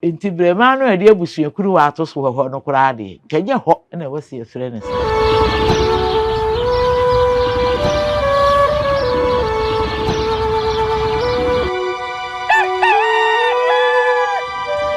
Enti brɛmaa no a ɛde abusuakuruwa ato so wɔ hɔ no koraa deɛ, nka ɛnyɛ hɔ na ɛwɔ sɛ yɛfrɛ no saa.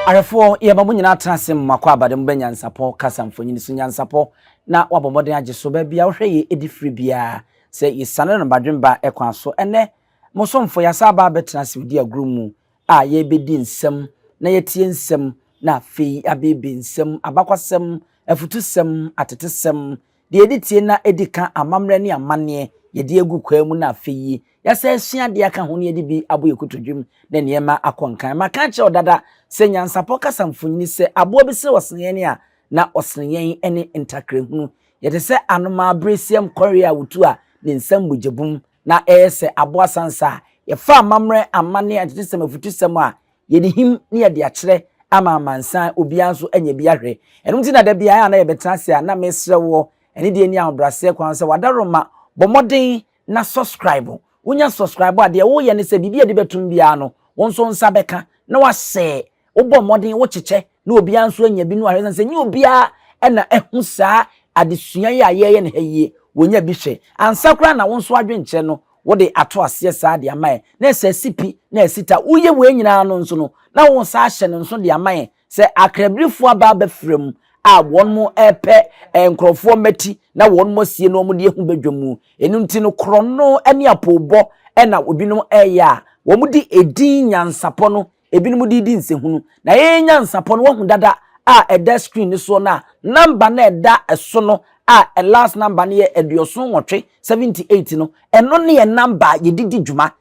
Ahwɛfoɔ, yɛma mo nyinaa tena ase mma kɔ abade mo bɛ nyansapɔ kasa mfonini so nyansapɔ na wabɔ mmɔden agye so baabi a wohwɛ yɛ ɛdi firi biara sɛ yɛsiane no badwemba ɛkwan so ɛnɛ mo somfo yɛasa aba abɛtena ase odi agorɔ mu a yɛrebɛdi nsɛm na yɛatie nsɛm na afei abeebee nsɛm, abakwasɛm, afutusɛm, atetesɛm, deɛ yɛde tie na ɛdi ka, amammerɛ ne amanneɛ, yɛde agu kwaa mu na afei yi yɛasan asua adeɛ aka ho na yɛde bi abɔ yɛn kotodwem na nneɛma akɔ nkan. Maka akyerɛ wo dada sɛ nyansapɔ kasa mfonini sɛ aboa bi sene ɔsene yɛn a na ɔsene yɛn ne ntakrahunu. Yɛte sɛ anomaa beresiam kɔreɛ a wɔtu a ne nsa mmogyabum na ɛyɛ sɛ aboa sansa a yɛfa amammerɛ, amanne, atetesɛm, afutusɛm a yɛde him na yɛde akyerɛ ama amansan obiara nso anya bi ahwɛ. Ɛno nti na da biara a na yɛbɛtena ase a na mesrɛ woɔ anidie ne ahobrɛaseɛ kwan sɛ w'adaworoma bɔ mmɔden na subscribe. Wonya subscribe a deɛ woyɛ ne sɛ biribi a yɛde bɛtom biara no wo nso nsa bɛka na wahyɛ Wobɔ mmɔden, wokyekyɛ na obiara nso anya bi no ahwɛ sɛ nyɛ obiara na ahu saa adesua yi a yɛreyɛ no ha yie, wɔnya bi hwɛ. Ansa koraa na wo nso adwenkyerɛ no wode ato aseɛ saa de ama yɛn na ɛsɛ asi pi na asi ta. Woyɛ wei nyinaa no nso no na wo nsa ahyɛ no nso de ama yɛn sɛ akrabirifoɔ aba abɛfra mu a wɔn repɛ nkurɔfoɔ mmati na wɔn asie na wɔn de ahu badwa mu. Ɛno nti no korɔno ne apoobɔ na ebinom reyɛ a wɔde edin nyansapɔ no ebinom de redi nsɛhunu. Na yɛn nyansapɔ no wahu dada a ɛda screen no soɔ no a number no a ɛda ɛso no a last number no yɛ 78, 78 no, ɛno ne yɛn number a yɛde di dwuma.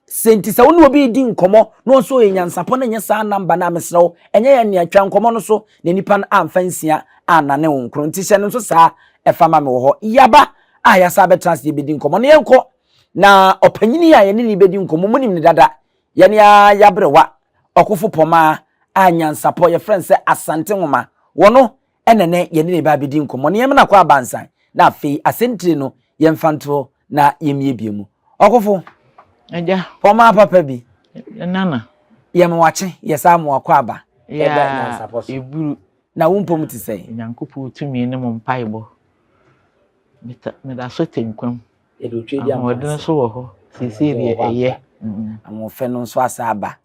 Sɛ nti sɛ wo ne obi redi nkɔmmɔ na ɔnso ɔyɛ nyansapɔ na ɛnyɛ saa number no a mesrɛ wo ɛnyɛ yɛn nea twa nkɔmmɔ no so na nipa no amfa nsia annane wo nkron. Nti hyɛ no nso saa ɛfa ma me wɔ hɔ. Yaba a yɛasa abɛtena ase yɛbɛdi nkɔmmɔ no yɛnkɔ na ɔpanyini a yɛne ne bɛdi nkɔmmɔ monim no dada Yɛne ara y'aberewa ɔkofo pɔmaa a nyansapɔ yɛfrɛ no sɛ Asante Nwoma wɔ no ɛna nɛ yɛne ne ba abɛdi nkɔmmɔ no yɛmena kɔ abansan na afei asɛntire no yɛmfa ntoɔ na yɛmmiebie mu. Ɔkofo Agya. Pɔmaa papa bi. Nana. Yɛma wakye yɛsan ma wakɔ aba ɛda nyansapɔ so. Eburu. Na wo mpom te sɛn? Nyankopɔn tumi ne mo mpaebɔ. Meda so te nkwa mu. Yɛde otwa di Ahoɔden nso wɔ hɔ. Seesei deɛ ɛyɛ. Ahoɔfɛ no nso asa aba.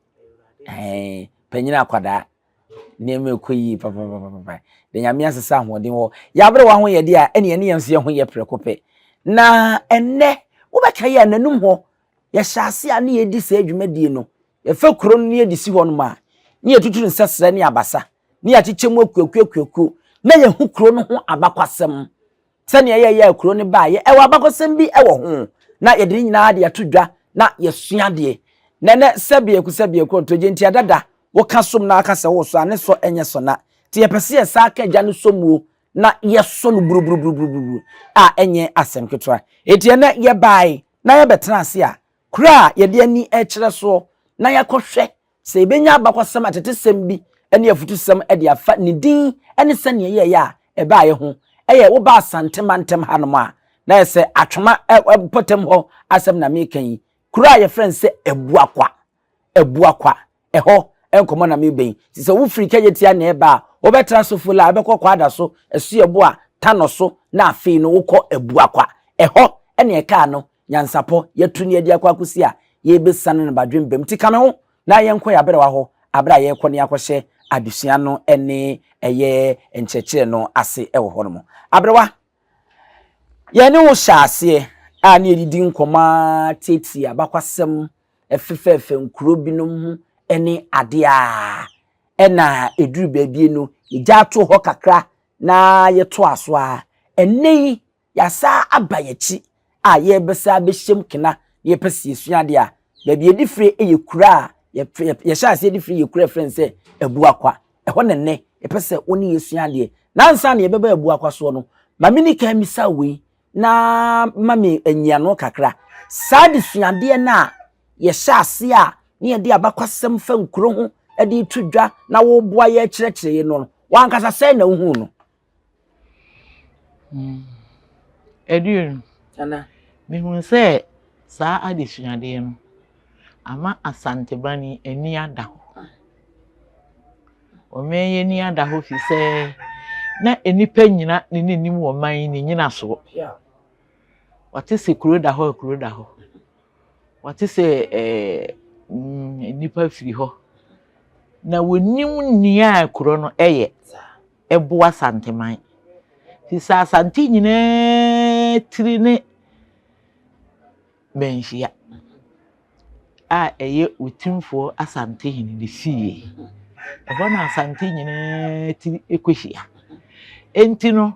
Ɛɛ panyin akwadaa nneɛma ɛkɔ yie papapapapa. De nyame asesa ahoɔden wɔ. Yɛabrɛ wɔn ho yɛ deɛ a ɛne yɛne yɛn nso yɛn ho yɛ prɛko pɛ. Na ɛnnɛ wobɛka yɛ a n'anum hɔ yɛhyɛ ase a ne yɛdi saa dwumadie no. Yɛfa kuro no ne yɛde si hɔ nom a ne yɛtutu nsɛsrɛ ne abasa ne yɛakyekyɛ mu akuakuakuakuo na yɛhu kuro no ho abakwasɛm. Sɛnea yɛyɛɛ kuro no baeɛ, ɛwɔ abakɔsɛm bi wɔ ho, na yɛde ne nyinaa de ato dwa na yɛsua adeɛ. Na ɛnɛ sɛbiako sɛbiako ɔtɔgye nti adada woka som na aka sɛ wosɔ a ne sɔ nyɛ sɔ na nti yɛpɛ sɛ yɛsan ka agya no sɔ muo na yɛsɔ no buruburuburuburuburu a ɛnyɛ asɛm ketewa. Enti ɛnɛ yɛbae na yɛbɛtena ase a kuro a yɛde ani rekyerɛ soɔ na yɛakɔhwɛ Sɛ yebenya abakɔsɛm, atetesɛm bi ne afutusɛm de afa ne din ne sɛnea ɛyɛeɛ a ɛbaeɛ ho, ɛyɛ woba Asante mantam hanom a, na ayɛ sɛ Atwoma mpɔtam hɔ asɛm na mereka yi, kuro a yɛfrɛ no sɛ Abuakwa, Abuakwa, ɛhɔ nkɔmmɔ na mereba yi. Nti sɛ wofiri Kagyetia na ɛreba a, wobɛtra Sofola, wobɛkɔ Kwadaso, Asuaboa, Tanɔso, na afei no wokɔ Abuakwa. Ɛhɔ na ɛkaa no Nyansapɔ, yɛatu ne adi akɔ akosi a yɛrebɛsiane no badwemba mu. Nti ka me ho na yɛnkɔ yɛn aberewa hɔ aberɛ a yɛrekɔ ne akɔhyɛ adesua no ne ɛyɛ nkyerɛkyerɛ no ase wɔ hɔ nom. Aberewa, yɛne wo hyɛ aseɛ a ne yɛdidi nkɔmmɔ ara tietie abakwasɛm fefɛɛfɛ nkuro binom ho ne adeɛ a ɛna ɛduru baabi no yɛgya too hɔ kakra na yɛtoa so ara. Ɛnnɛ yi Yɛasan aba yɛn akyi a yɛrebɛsan abɛhyɛ mu kena na yɛpɛ sɛ yɛsua adeɛ a, baabi yɛde fire yɛ kuro a yɛhyɛ aseɛ de firi yɛ kuro a yɛfrɛ no sɛ Abuakwa. Ɛhɔ na nnɛ yɛpɛ sɛ wo ne yɛsua adeɛ. Na ansa na yɛbɛba Abuakwa soɔ no, ma menni kan mmisa wei na ma me anyiano kakra. Saa adesuadeɛ no a yɛhyɛ aseɛ a na yɛde abakwasɛm fa nkuro ho de reto dwa na woboa yɛ kyerɛkyerɛ yɛ no no, w'ankasa sɛn na wohuu no? Aduonu. Nana. Mehunu sɛ saa adesuadeɛ no ama Asantebani ani ada hɔ. Ɔman yi ani ada hɔ fi sɛ na nnipa nyina ne ne nim wɔ man yi ne nyinasoɔ. Wɔte sɛ kuro da hɔ a kuro da hɔ. Wɔte sɛ ɛɛ nnipa firi hɔ. Na wɔnim nea kuro no yɛ boa Asanteman. Fi sɛ Asante nyinaa tiri ne Manhyia a ɛyɛ Otumfoɔ Asantehene ne fie. Ɛhɔ na Asante nyinaa tiri kɔhyia. Enti no,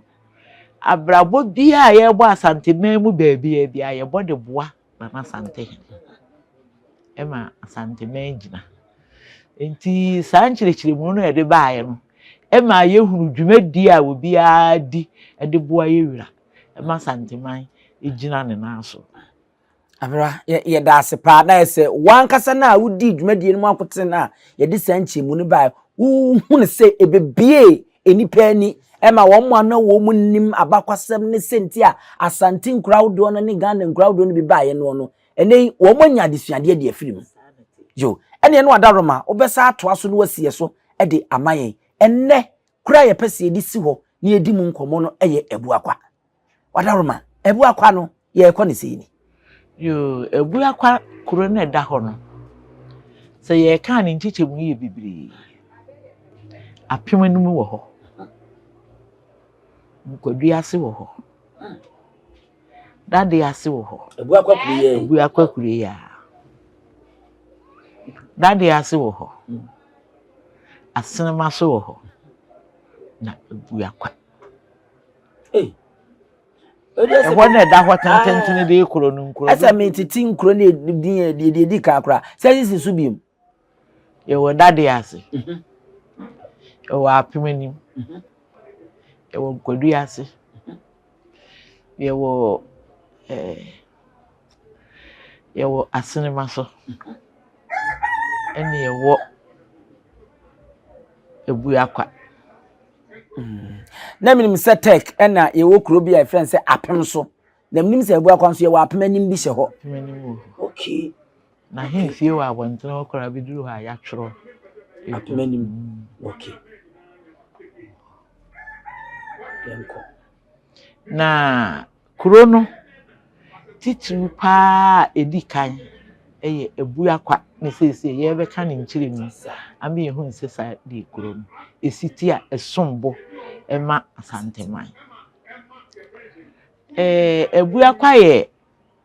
abrabɔ biara a yɛrebɔ Asanteman mu baabiara biara, yɛbɔ de boa Nana Asantehene ma Asanteman gyina. Enti saa nkyerɛkyerɛmu no a yɛde baeɛ no, ɛma yɛhunu dwumadie a obiara di de boa yɛ wura ma Asanteman gyina ne nan so. Abra, yɛda ase paa na yɛ sɛ wankasa no a wodii dwumadie no mu akotene no a yɛde saa nkyɛmu no baeɛ, wohunu sɛ ɛbɛbie nnipa ani ɛma wɔn a na wɔn nim abakwasɛm ne sɛnti a Asante nkuro ahodoɔ no ne Ghana nkuro ahodoɔ no bi baeɛ noɔ no, ɛnɛ yi wɔn anya adesuadeɛ de afiri mu. Yo, ɛneɛ no adaworoma, wobɛsa atoa so na wasi yɛ so de ama yɛn. Ɛnnɛ, kuro a yɛpɛ sɛ yɛde si hɔ na yɛdi mu nkɔmmɔ no yɛ Abuakwa. Wadaroma, Abuakwa no, yɛrekɔ ne sɛi ni. Yoo, Abuakwa kuro no a ɛda hɔ no, sɛ yɛreka a ne nkyekyɛmu yɛ bebree. Apem anum wɔ hɔ. Nkwadua ase wɔ hɔ. Dade ase wɔ hɔ. Abuakwa kuro yi. Abuakwa kuro yi a. Dade ase wɔ hɔ. Asenema so wɔ hɔ. Na Abuakwa. Ɛhɔ na ɛda hɔ tententen de koro no nkuro. Ɛsɛ mi tete nkuro ne din yɛ deɛ deɛ di kan koraa sɛ sisi so biem. Yɛwɔ dade ase. Mhm. Yɛwɔ apem anim. Mhm. Yɛwɔ nkwadu ase. Mhm. Yɛwɔ ɛɛ eh, yɛwɔ asenema so. Ɛne yɛwɔ ebuakwa. Na menim sɛ Tech ɛna yɛwɔ kuro bi a yɛfrɛ no sɛ Apem so. Na menim sɛ Abuakwa nso yɛwɔ Apem anim bi hyɛ hɔ. Apem anim wɔ hɔ. Okay. Na ahemfie wɔ abɔntene hɔ koraa bɛduru hɔ a yɛatwerɛ. Apem anim. Mm. Okay. Yɛnkɔ. Na Kuro no titiriw pa ara a ɛdi kan yɛ Abuakwa ne seesei yɛrebɛka ne nkyerɛmu ama yɛahunu sɛ saa deɛ kuro no ɛsi te a ɛsom bo ma Asanteman. Ɛɛ Abuakwa yɛ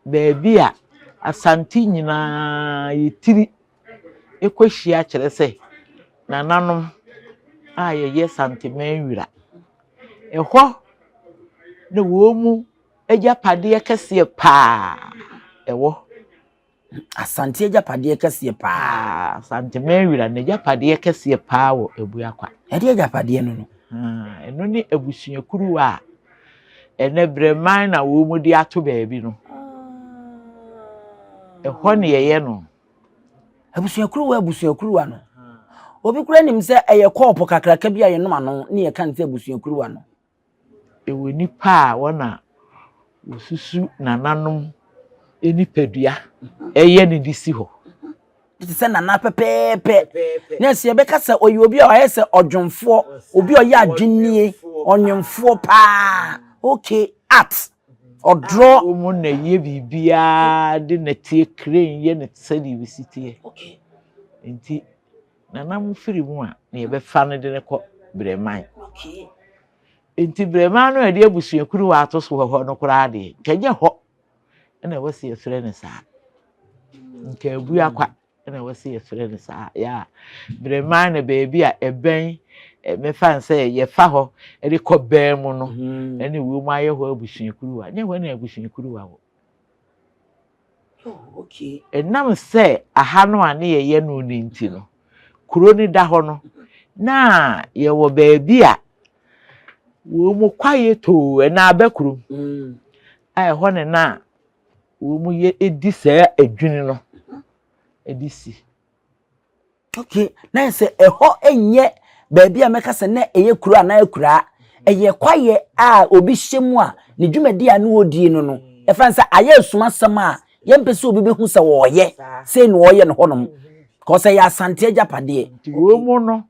baabi a Asante nyinaa yɛ tiri kɔhyia kyerɛ sɛ nananom a yɛyɛ Santeman wira. Ɛhɔ na wɔn mu agyapadeɛ kɛseɛ paa ɛwɔ. Asante agyapadeɛ kɛseɛ paa. Asanteman wira n'agyapadeɛ kɛseɛ paa wɔ Abuakwa. Ɛde agyapadeɛ no no. Ɛno ne abusuakuruwa a ɛnɛ brɛman na wɔn de ato baabi no. Ɛhɔ ne yɛyɛ no. Abusuakuruwa abusuakuruwa no. Obi kura nim sɛ ɛyɛ kɔɔpo kakraka bi a yɛnom ano ne yɛka no sɛ abusuakuruwa no. Ɛwɔ nnipa a wɔn na wɔsusu nananom nipadua ɛyɛ no de si hɔ. Te sɛ nana pɛpɛɛpɛ. Na ɛsɛ yɛbɛka sɛ ɔyɛ obi a ɔyɛ sɛ ɔdwomfoɔ, obi a ɔyɛ adwennie, ɔnwemfoɔ paa. Okay, art. Ɔdrɔ. Wɔn na ɛyɛ biribiara de nɛteɛ crane yɛ no sɛdeɛ ɛbɛsi teɛ. Nti nana mo firi mu a na yɛbɛfa no de no kɔ Brɛman. Nti Brɛman no a yɛde abusuakuruwa ato so wɔ hɔ no koraa deɛ nka ɛnyɛ hɔ na ɛwɔ sɛ yɛfrɛ no saa. Nka Abuakwa. na ɛwɔ sɛ yɛfrɛ no saa yɛ a Breman na baabi a ɛbɛn mɛfa no sɛ yɛfa hɔ de kɔ bɛn mu no mhm. ɛne wɔ mu ayɛ hɔ abusuakuruwa nyɛ hɔ na abusuakuruwa wɔ oh, ɛnam sɛ aha no a ne yɛyɛ no no nti no kuro no da hɔ no na yɛwɔ baabi a wɔn mu kwaeɛ too ɛna abɛ kurom mm. a ɛhɔ ne na wɔyɛ di saa adwini no de si. Okay, na yɛ sɛ ɛhɔ nyɛ baabi a mɛka sɛ na ɛyɛ kuro anaa akuraa. Ɛyɛ kwaeɛ a obi hyɛ mu a ne dwumadi a ne ɔdie no no, ɛfa sɛ ayɛ asumasɛm a yɛmpɛ sɛ obi bɛhu sɛ wɔreyɛ sei na wɔreyɛ no hɔnom. Kɔ sɛ ɛyɛ Asante agyapadeɛ. Nti wɔn mu no.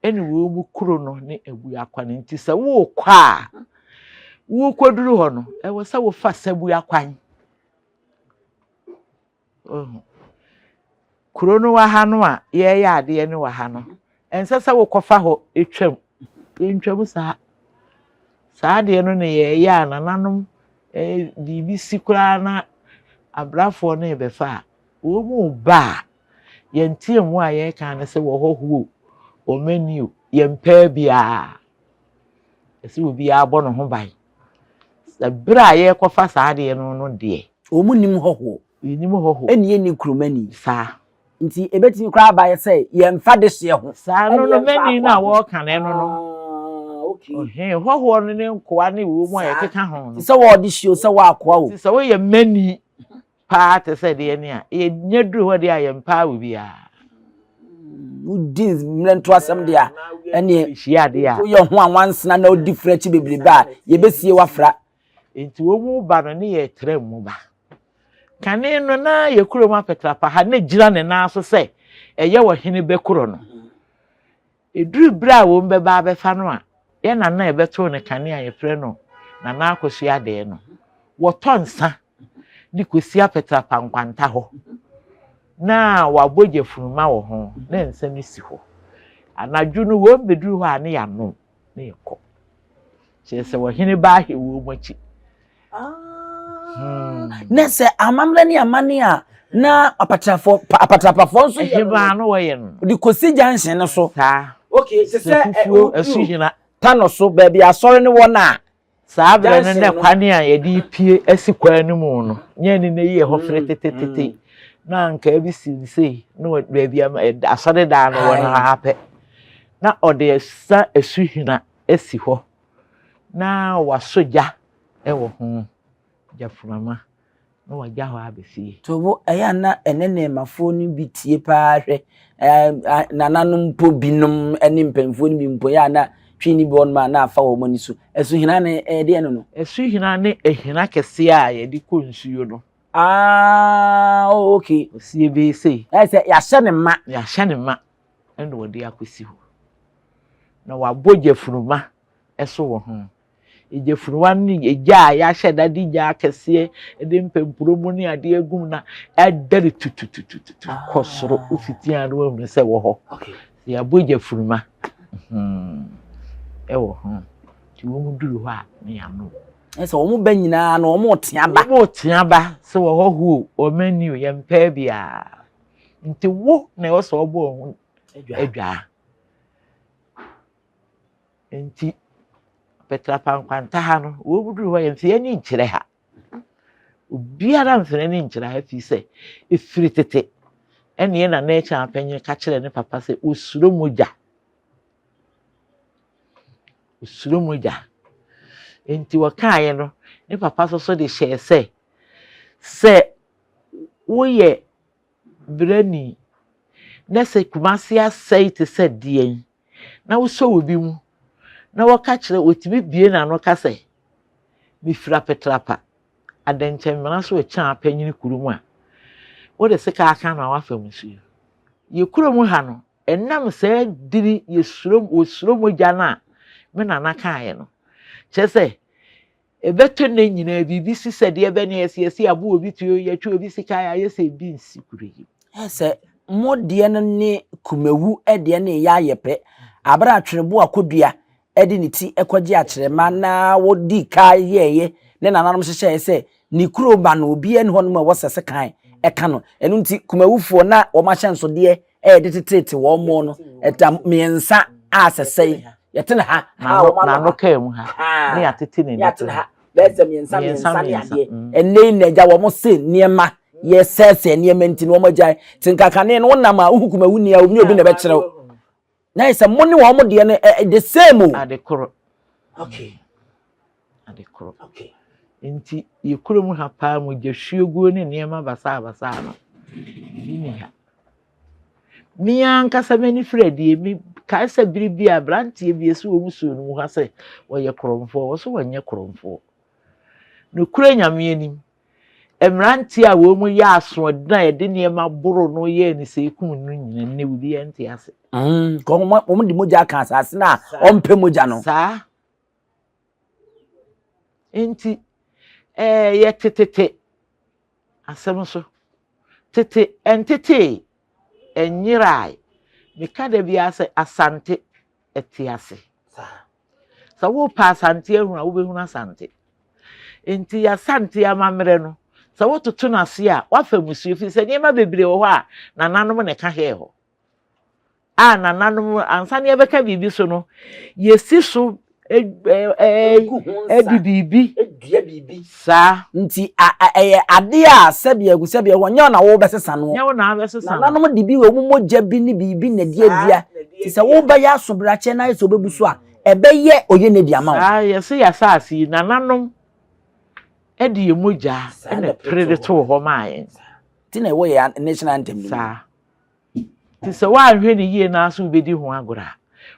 Ɛne wɔn mu kuro no ne Abuakwan. Nti sɛ worekɔ a, worekɔduru hɔ no, ɛwɔ sɛ wofa Sabuakwan. Ohu. Kuro no wɔ ha no a yɛreyɛ adeɛ no wɔ ha no, ɛnsɛ sɛ wokɔfa hɔ twam. Yɛntwam saa. Saa adeɛ no na yɛreyɛ a nananom eh, biribi si koraa na abrafoɔ no rebɛfa a, wɔn mu ba a, yɛn nteamu a yɛreka ne sɛ wɔhɔhoɔ o, wɔmani o, yɛmpɛɛ biara. Ɛsɛ obiara bɔ ne ho ban. Sɛ berɛ a yɛrekɔfa saa adeɛ no no deɛ. Wɔn nnim hɔhoɔ. Yɛnnim hɔhoɔ. Ɛnni yɛnni kuromani. Saa. Nti ɛbɛtumi koraa aba yɛ sɛ yɛmfa dehyeɛ ho. Saa no no mani no a wɔreka no ɛno no. Ah, okay. Ɔhɛn hɔhoɔ no ne nkoa ne wɔn mu a yɛkeka ho no. Sɛ wɔɔde hyio sɛ wɔakoa o. Nti sɛ woyɛ mani paa te sɛ deɛ ne a yɛnya duru hɔ deɛ a yɛmpaa obiara. Wodi mmerɛ ntoasɛm deɛ a ɛneɛ hyia adeɛ a woyɛ ho anwansena na wodi fra akyi bebrebe a yɛbɛsie wafra. Nti wɔn mu ba no ne yɛ tra mu ba. Kane no na yɛ kurom apɛtrapa ha na gyina ne nan so sɛ ɛyɛ ɔhene bɛkorɔ no. Ɛduru berɛ a wɔn bɛba abɛfa no a, yɛ nana a yɛbɛtoo no kane a yɛfrɛ no Nana Akosua Adɛɛ no, wɔtɔ nsa de kɔsi apɛtrapa nkwanta hɔ na wɔabɔ gyafunuma wɔ ho na nsa no si hɔ. Anadwo no wɔn bɛduru hɔ a ne yɛanom na yɛkɔ. Kyerɛ sɛ ɔhene ba ahwɛ wɔn akyi. Ah. Na sɛ amammerɛ ne amanne a na apatrafoɔ apatrapafoɔ nso yɛ no. Ɛhebaa no wɔyɛ no. De kɔsi junction no so. Saa. Okay, te sɛ fufuo asuhina. Tano so baabi asɔre no wɔ no a. Saa berɛ no na kwan a yɛde pie asi kwan no mu no nyɛ ne na yi ɛhɔ fere tetetete na anka ebi si sei na baabi asɔredan no wɔ no ha pɛ na ɔde asa asuhina asi hɔ na wasɔ gya wɔ ho, gyaframa, na wagya hɔ aba fie. Tobo, ɛyɛ a na ɛne nnɛɛmafoɔ no bi tie paa hwɛ, ɛɛ nananom mpo binom ne mpanyinfoɔ no bi mpo ɛyɛ a na twi no bi wɔ nom a na afa wɔn ani so. Asuhina no ɛyɛ deɛ no no? Asuhina ne ahina kɛseɛ a yɛde kɔ nsuo no. Ah, oh, okay. Osie bɛyɛ sei. Ɛyɛ sɛ yɛahyɛ ne ma. Yɛahyɛ ne ma ɛna wɔde akɔsi hɔ. Na wabɔ gyafunuma so wɔ ho. Egyafuruwa no ne egya a yɛahyɛ da de gya akɛseɛ de mpampuro mu ne adeɛ agu mu na ɛdɛre tututututu kɔ soro. Ah. Wofiti a na wahunu sɛ wɔ hɔ. Sɛ yɛabɔ gyafuruma hmm, ɛwɔ ho. Nti wɔn duru hɔ a ne yɛanom. Ɛsɛ wɔn ba nyinaa no wɔn retea ba. Wɔn retea ba sɛ wɔ hɔ huo wɔn ani o yɛn mpɛɛ biara. Nti wo na ɛwɔ sɛ ɔbɔ wɔn ho adwaa. Enti Petrapa nkwanta ha no, wɔduru hɔ yɛmfa yɛn ani nkyerɛ ha. Obiara mfa n'ani nkyerɛ ha firi sɛ ɛfiri tete ɛne yɛn nana akyi apanyin ka kyerɛ ne papa sɛ osuro mogya. Osuro mogya. Enti wɔkaeɛ no, ne papa nso so de hyɛɛ sɛ sɛ woyɛ brani na sɛ Kumasi asɛe te sɛ deɛn na wosɔ obi mu na wɔka kyerɛ otumi bue n'ano ka sɛ mefiri apetrapa adɛnkyɛmmena so ɛkyɛn apanyini kurom a wode sika aka no a wafa mu nsuo. Yɛ kurom ha no ɛnam saa dini yɛsuro wɔsuro mogya no a me nana kaeɛ no kyerɛ sɛ Ɛbɛtɔ nnɛ nyinaa biribi si sɛ deɛ bɛ ne yɛsi yɛsi yɛabo obi tuo yɛtwe obi sika yɛayɛ sɛ ebi nsi kuro yi. Sɛ mo deɛ no ne Kumawu deɛ no reyɛ ayɛ pɛ, aberɛ a Tweneboa Kodua de ne ti kɔgye akyerɛma na wɔdii ka yɛeɛ ne nananom hyehyɛeɛ sɛ ne kuro ba no obiara nni hɔnom a ɛwɔ sɛ sekan ka no. Ɛno nti Kumawufoɔ na wɔn ahyɛnsodeɛ a yɛde teteete wɔn mo no ɛda mmiɛnsa a sɛsɛe yɛte ne ha ha wɔn ano n'ano kaa mu ha ne yɛatete ne yɛate ha bɛyɛ sɛ mmiɛnsa mmiɛnsa ne adeɛ mm. ɛnɛ yi na agya wɔn se nneɛma yɛsɛɛsɛɛ nneɛma nti na wɔn agyae te nkakane no wonam a wohu kuma wuni a obi obi na ɛbɛkyerɛw na yɛ sɛ mo ne wɔn deɛ no ɛ the same o. Ade koro. Okay. Ade koro. Okay. Nti yɛ kurom ha paa mogyahwieguo ne nneɛma basaabasaa no ebi ni ha. Me ankasa m'ani firi adie me kae sɛ bere bi a aberanteɛ bi esi wɔn suo no mu ha sɛ wɔyɛ korɔmfoɔ wɔ so wɔnyɛ korɔmfoɔ. Nokorɛ Nyame anim. Mmeranteɛ a wɔn yɛ asoɔden a yɛde nneɛma boro no yɛɛ no sɛ ekum no nyinaa nnɛ obiara nte ase. Mm, kɔ wɔn wɔn de mogya aka asase no a ɔmpɛ mogya no. Saa. Nti ɛɛ yɛ tetete asɛm so. Tete ɛntetee, ɛnyerae. Meka da biara sɛ Asante ɛte ase. Sɛ worepɛ Asante ahunu a, wobɛhunu Asante. Nti Asante amammerɛ no, sɛ wototo no ase a, woafa mmusua ɛfiri sɛ nneɛma bebree wɔ hɔ a nananom na ɛka hɛɛ hɔ. A nananom ansa na yɛbɛka biribi so no, yɛsi so de biribi. Dua biribi. Saa. Nti ɛyɛ adeɛ a sɛdeɛ agu sɛdeɛ ɛwɔ nyɛ wo na wobɛsesa noɔ. Nyɛ wo na wobɛsesa no. Nananom de bi wɔ wɔn mogya bi ne biribi na ɛde adua. Nti sɛ wobɛyɛ asobrakyɛ na ayɛ sɛ wobɛbu so a, ɛbɛyɛ oyenedi de ama wo. Saa, yɛse yɛn asase yi, nananom de yɛn mogya na ɛpere de too hɔ maa yɛn. Nti na ɛwɔ yɛn national anthem no mu. Saa. Nti sɛ woanhwɛ no yie na sɛ wobɛdi ho agorɔ a,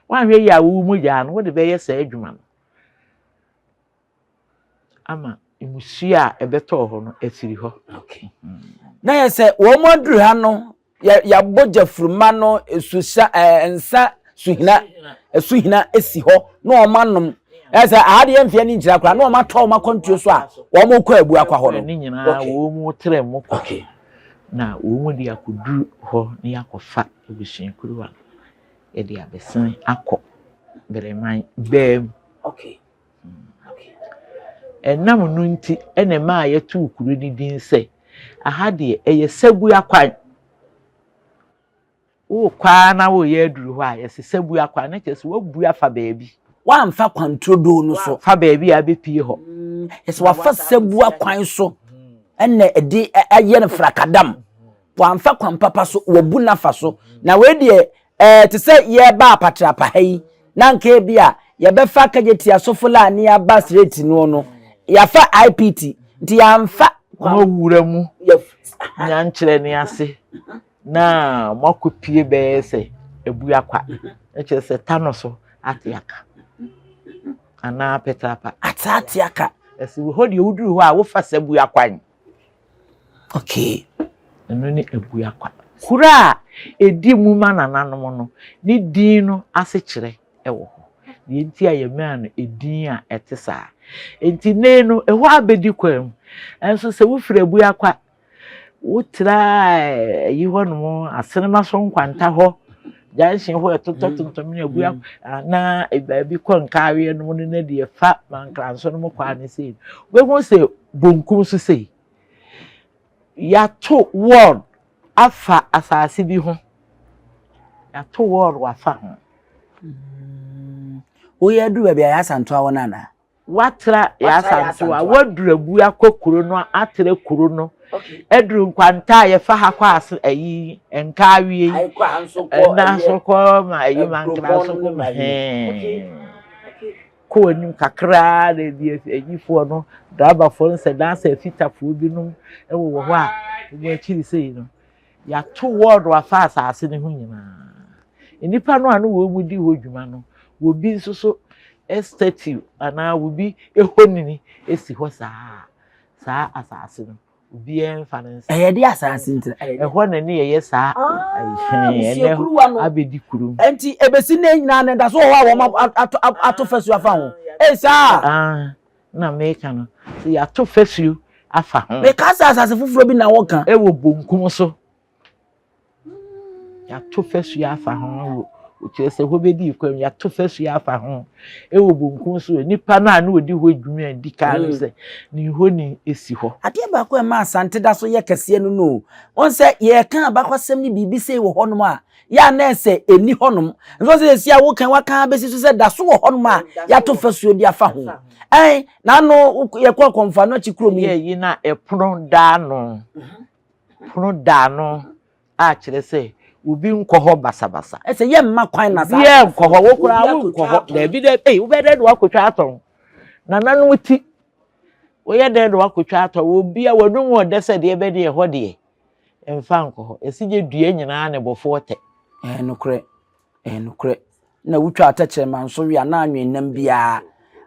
woanhwɛ yie a wo mogya no wode bɛyɛ saa adwuma no ama mmusuo a ɛbɛtɔɔ hɔ no afiri hɔ. Okay. Na yɛ sɛ wɔn aduru ha no yɛabɔ gyafuruma no susa ɛɛ nsa suhina suhina si hɔ na wɔn anom ɛyɛ sɛ aha deɛ mfeɛ ne nkyira koraa na wɔn atɔ wɔn akwantuo so a wɔn kɔ abu akwa hɔ no. Ne nyinaa wɔn mu trɛ mu kɔ. Na wɔn de akɔduru hɔ na yɛakɔfa abusua kuruwa no yɛde abɛsene akɔ Bereman baa mu. Okay. Ɛnam no nti na ɛmaa yɛtoo kuro no din sɛ aha deɛ ɛyɛ Sabua kwan. Worekɔ ara na woreyɛ aduru hɔ a, yɛse Sabua kwan na kyerɛ sɛ woabu afa baabi. Woamfa kwan turodoo no so. Fa baabi a abɛpue hɔ. Yɛsɛ wafa Sabua kwan so ɛna ɛde ayɛ no frakadam. Wamfa kwan papa so, wabu n'afa so. Na wei deɛ ɛɛ te sɛ yɛreba apatrapa ha yi, na nka ebi a yɛbɛfa Kagyetia Sofolani aba straight noɔ no, yɛafa IPT, nti yɛamfa kwan. Moawura mu nyankyerɛ no ase na moakɔpue bɛyɛ sɛ Abuakwa, na kyerɛ sɛ ta no so ate aka anaa Petrapa. Ate ate aka. Ɛsɛ hɔ deɛ woduru hɔ a wofa Sabua kwan. Okay. Ɛno ne Abuakwa. Kuro a ɛdi mu ma nananom no, ne din no asekyerɛ wɔ hɔ. Deɛ nti a yɛmaa no edin a ɛte saa. Nti nnɛ no, ɛhɔ abɛdi kwan mu. Nso sɛ wofiri Abuakwa, wotra ayi hɔnom, Asenema so nkwanta hɔ, junction hɔ ɛtotɔ tontom ne Abua na baabi kɔ Nkaaweɛ nom no na deɛ fa Mankranso nom kɔ ano sei. Wobɛhu sɛ bonkum so sei. Yɛato wall afa asase bi ho. Yɛato wall afa ho. Woyɛ aduru baabi a yɛasantoa wɔ no anaa? Woatra yɛasantoa, woaduru abu akɔ kuro no, atra kuro no, aduru nkwanta a yɛfa ha kɔ ase ayi nkaawie yi, ɛna so kɔ ma ayi mankra so kɔ ma hɛn. Kɔ w'anim kakraa na ebi ayifoɔ no, drabafoɔ no sɛ dansa afitafoɔ binom wɔ hɔ a wɔn akyiri sei no. Yɛato wɔɔdo afa asase no ho nyinaa. Nnipa no a na wɔn di hɔ dwuma no, wɔbi nso so statue anaa wɔbi honini si hɔ saa saa asase no. Obiara mfa ne nsa. Ɛyɛ de asase nti. Ɛhɔ na ne yɛyɛ saa ɛhɛn ɛnɛ abɛdi kurom. Nti ebesi ne nyinaa no ɛda so wɔ hɔ a wɔn ato ato fasuo afa ho. Ee saa. Ah, na meka no sɛ yɛato fasuo afa ho. Meka sɛ asase foforɔ bi na wɔka. Ɛwɔ bonkum so. Yɛato fasuo afa ho wɔ kyerɛ sɛ hɔ bɛdi kwan yɛato fasuo afa ho ɛwɔ bonkum so nipa no a na ɔdi hɔ adwuma a di kan no sɛ ne nhoni si hɔ. Adeɛ baako a ɛma Asante da so yɛ kɛseɛ no no wɔn sɛ yɛreka abakɔsɛm ne biribi sei wɔ hɔnom a yɛ a na ɛsɛ ɛnni hɔnom nso sɛ yɛsi a wokan waka abɛsi so sɛ da so wɔ hɔnom a yɛato fasuo de afa ho ɛn na ano yɛkɔ akɔmfa no akyi kurom yi. Yɛ yi na ɛpono da ano pono da ano a kyerɛ sɛ obi nkɔ hɔ basabasa. Ɛsɛ yɛ mma kwan na saa. Obiara nkɔ hɔ, wo koraa wonkɔ hɔ. Daabi daabi, ei wobɛyɛ dɛn na woakɔtwa atɔn? Nananom ti, woyɛ dɛn na woakɔtwa atɔn? Obi a w'anum ɔdɛ sɛ deɛ bɛdeɛ ɛhɔ deɛ, mfa nkɔ hɔ. Ɛsi gye dua nyinaa ne bɔfoɔ tɛ. Ɛyɛ nokorɛ, ɛyɛ nokorɛ. Na wotwa atɛkyerɛma nso we a na anwene nam biara.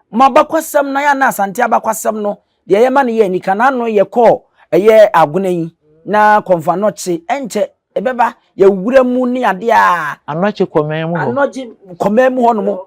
Mo abakwasɛm na yɛ a na Asante abakwasɛm no Deɛ ɛyɛ ma no yɛ anika. N'ano yɛ kɔɔ ɛyɛ agona yi na Kɔmfo Anɔkye ɛnkyɛ ɛbɛba yɛwura mu ne adeɛ a. Anɔkye kɔmɛn mu hɔ. Anɔkye kɔmɛn mu hɔ nom.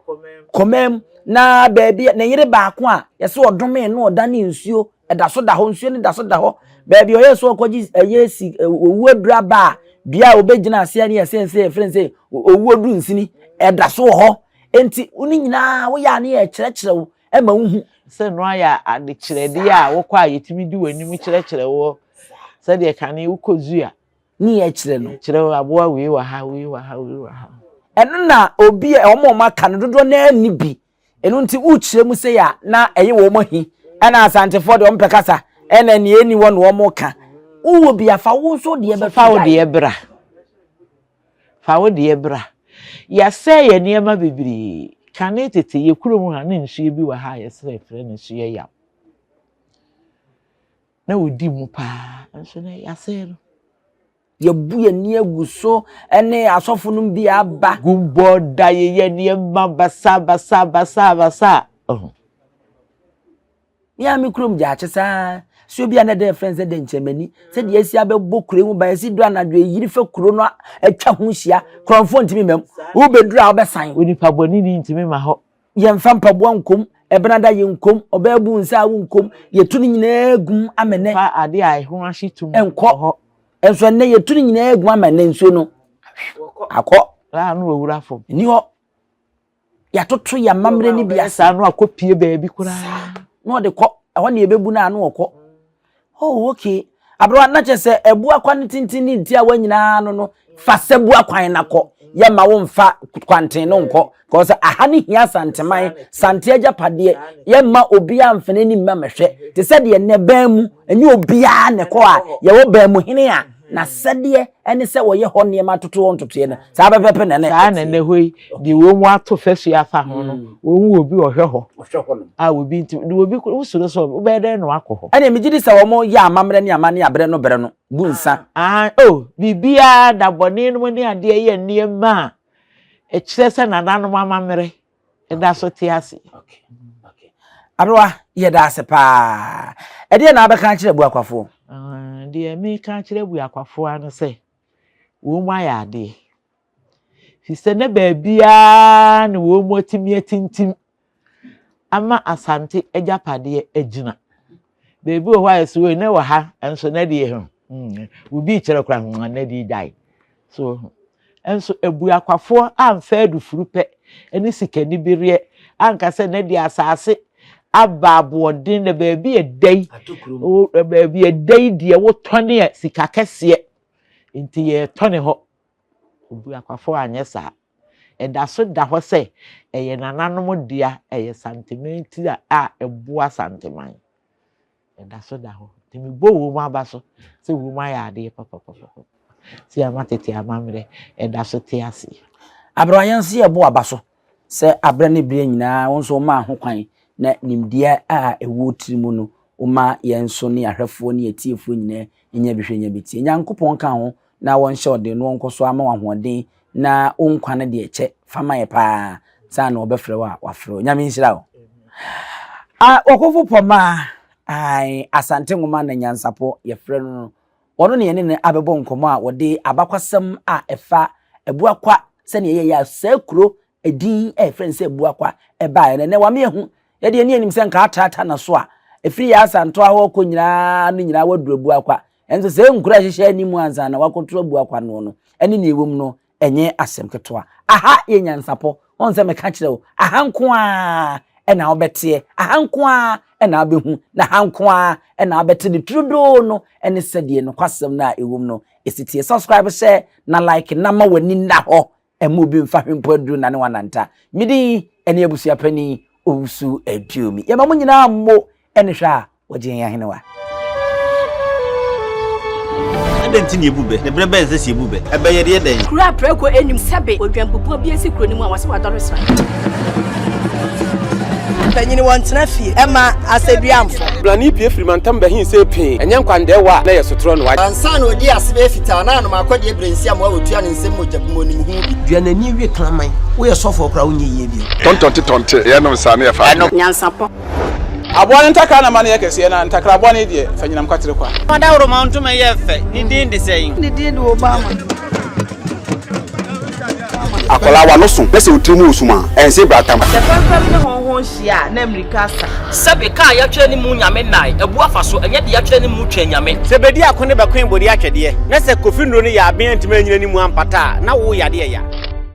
Kɔmɛn mu na baabi ne yere baako a yɛsɛ ɔdome no ɔdane nsuo ɛda so da hɔ nsuo no da so da hɔ baabi ɔyɛ so ɔkɔgye ɛyɛ si owuo aduru aba a dua a ɔbɛgyina aseɛ ne yɛsɛ sɛ yɛfrɛ no sɛ owuo duru nsini ɛda so wɔ hɔ nti wo ne nyinaa woyɛ a ne yɛkyerɛkyerɛ wo ɛma wohu. Sɛ no ayɛ adekyerɛdeɛ a wokɔ a yɛtumi di w'anim kyerɛkyerɛ woɔ sɛdeɛ kane wokɔ zoo a ne yɛkyerɛ no. Kyerɛ wo aboa wei wɔ ha wei wɔ ha wei wɔ ha. Ɛno na obi a wɔn a wɔaka no dodoɔ no ara nni bi. Ɛno nti wokyerɛ mu sei a na ɛyɛ wɔn ahi. Ɛna Asantefoɔ deɛ wɔmpɛ kasa ɛna nea ɛnni hɔ na wɔka. Wowɔ bi a fa wo nso deɛ bɛto Fa wo deɛ bra. Fa wo deɛ bra. Yɛasɛe yɛn nneɛma bebree. Kane tete, yɛ kurom ha na nsuo bi wɔ ha a yɛsrɛ frɛ no nsuo yaw. Na wɔdi mu paa nso na yɛasɛe no. Yɛabu yɛn ani agu so ne asɔfo nom bi aba. Gu bɔ da yɛyɛ nneɛma basaa basaa basaa basaa. Oh. Me a me kurom gyaakye saa sɛ obi a na ɛdɛ yɛfrɛ no sɛ dɛnkyɛmani sɛdeɛ asi abɛbɔ kuro ho ban asi duru anadwo ɛyiri fa kuro no atwa ho hyia korɔmfoɔ ntumi mmam wobɛduru a wobɛsan. Onipa bɔne ni ntumi ma hɔ. Yɛmfa mpaboa nkom, ɛbenada yɛnkom, ɔbaa bu nsa a wonkom, yɛtu ne nyinaa gum ama nnɛ. Fa ade a ɛho ahye tum nkɔ hɔ. Nso ɛnnɛ yɛtu ne nyinaa gum ama nnɛ nsuo no akɔ. A na wawura fam. Nni hɔ. Yɛatoto yɛn amammerɛ no bi ase. Saa no akɔpie baabi koraa. Na ɔde kɔ, ɛhɔ na yɛbɛbu no a na ɔkɔ. Oh, okay. Aberewa, na kyerɛ sɛ abu akwan no tenten ne ntiawa nyinaa no no, fa sɛ bu akwan na kɔ. Yɛmma wo mfa kwanten no nkɔ. Kɔɔ sɛ aha ne hia Santeman, Sante agyapadeɛ. Yɛmma obiara mfa n'ani mma mmɛhwɛ. Te sɛ deɛ nnɛ ban mu, ɛnyɛ obiara na ɛkɔ a, yɛwɔ ban mu hene a, n'asɛdeɛ ne sɛ wɔyɛ hɔ nneɛma toto hɔ ntotoeɛ no. Saa pɛpɛpɛ na na Saa na ɛteɛ. nnɛ hɔ yi, deɛ wɔn ato fasuo afa ho no, wɔn wɔ obi ɔhwɛ hɔ. Ɔhwɛ hɔ nom. A obi nti, de obi wosoro sɛ wobɛyɛ dɛn na wakɔ hɔ. Ɛnneɛ megye di sɛ wɔn yɛ amammerɛ ne amanneɛ a berɛ no berɛ no bu nsa. Ah, oh, biribiara da bɔne nom ne adeɛ yɛ nneɛma a ɛkyerɛ sɛ nananom amammerɛ da so te ase. Okay, okay. Aberewa, yɛda ase paa. Ɛdeɛ na abɛka akyerɛ Abuakwafoɔ? Uh, deɛ meka akyerɛ Abuakwafoɔ ano sɛ, wɔn mu ayɛ adeɛ. Firi sɛ na baabiara na wɔn mu atumi atintim ama Asante agyapadeɛ agyina. Baabi wɔ hɔ a yɛsɛ wei na wɔ ha nso na deɛ ho hmm, obi kyerɛ koraa hmm, na deɛ gyae. So nso abuakwafoɔ amfa adufuru pɛ ne sikanibereɛ anka sɛ na deɛ asase aba aboɔden na baabi ɛda yi baabi ɛda yi deɛ wotɔne a sika kɛseɛ nti yɛtɔne hɔ. Obuakwafoɔ anyɛ saa. Ɛda so da hɔ sɛ ɛyɛ nananom dea, ɛyɛ Santeman tiri a ɛboa Santeman. Ɛda so da hɔ. Nti mebɔ wɔn aba so sɛ wɔn ayɛ adeɛ papapapa. Sɛ ama tete amammerɛ ɛda so te ase. Aberewa yɛn nso yɛbɔ aba so sɛ aberɛ ne berɛ nyinaa wo nso womaa ho kwan na nimdeɛ a ɛwɔ wo tiri mu no woma yɛn nso ne ahwɛfoɔ ne atiefoɔ nyinaa nya bi hwɛ nya bi tie. Nyankopɔn nka ho na wɔnhyɛ wo den na wɔnkɔ so ama wo ahoɔden na wo nkwa no deɛ kyɛ fa ma yɛ paa saa na wɔbɛfrɛ wo a wafrɛ wo. Nyame nhyira wo. Ah, Ɔkofo Pɔmaa, ae, Asante Nwoma na Nyansapɔ yɛfrɛ no no. Ɔno na yɛne no abɛbɔ nkɔmmɔ a wɔde abakwasɛm a ɛfa Abuakwa sɛnea ɛyɛeɛ a saa kuro Edin a yɛfrɛ no sɛ Abuakwa baeɛ no, ɛnnɛ wama yɛahu. Yɛn deɛ ne yɛnim sɛ nka atratra na so a ɛfiri yɛn Asantoa hɔ kɔ nyinaa no nyinaa waduru Abuakwa. Ɛnso sɛ nkuro a ɛhyehyɛ anim ansa na wakɔturu Abuakwa noɔ no, ɛne nea ɛwɔ mu no, ɛnyɛ asɛm ketewa. Aha yɛ nyansapɔ. Woahu sɛ meka kyerɛ wo, aha nko ara na wobɛteɛ, aha nko ara na wobɛhu, na ha nko ara na wobɛte ne turodoo no ne sɛdeɛ nokwasɛm no a ɛwɔ mu no ɛsi teɛ. Subscribe, hyɛ na like na ma w'ani nna hɔ Ɛmma obi mfa hwempo aduru nane wananta. Me din ne abusua panin Owusu Aduomi. Yɛma mo nyinaa mmo ne hwɛ a wɔgye yɛn ahenewa. Adɛn nti na yebu bɛ? Na bere bɛn na ɛsɛ sɛ yebu bɛ? Ɛbɛ yɛ deɛ dɛn? Kuro a prako nnim sɛbe odwanbubuo bi asi kuro no mu a wɔse wadɔre sran. Mpanyini wɔntena fie ɛma asɛduamfo. Blani pue firi mantam bɛhe see pee, ɛnyɛ nkwandɛɛwa a na ɛyɛ sotorɔ na wagye. Ansa na ɔdii ase bɛyɛ fitaa na anom akɔdeɛ berɛ nsi amoa wɔtua ne nsam mogya gu mu ɔnim ho bi. Dua n'ani we kraman. Woyɛ sɔfoɔ koraa wonyɛ yie bio. Tɔntɔnte tɔnte yɛnom saa ne yɛfa adeɛ. Nyansapɔ. Aboa no ntakra na ma no yɛ kɛseɛ, na ntakra bɔne deɛ, fa nyinam kwatere kwa. Ɔdawuroma ntoma yɛ fɛ, ne din de sɛn? Ne din de Obama. Akwadaa w'ano so na sɛ wo tiri mu resum a, ɛnse bratam. Sɛ fɛmfɛm ne hɔnhɔn hyia a, na mmirika asa. Sɛbe kaa yɛatwerɛ ne mu nyame nnae abu afa so, ɛnyɛ deɛ yɛatwerɛ ne mu twɛn nyame. Sɛ bedi ako ne bɛkoe bode atwɛdeɛ, na sɛ Kofi nnuro no yɛ aben antumi anyina ne mu ampata a, na wo yadeɛ ya.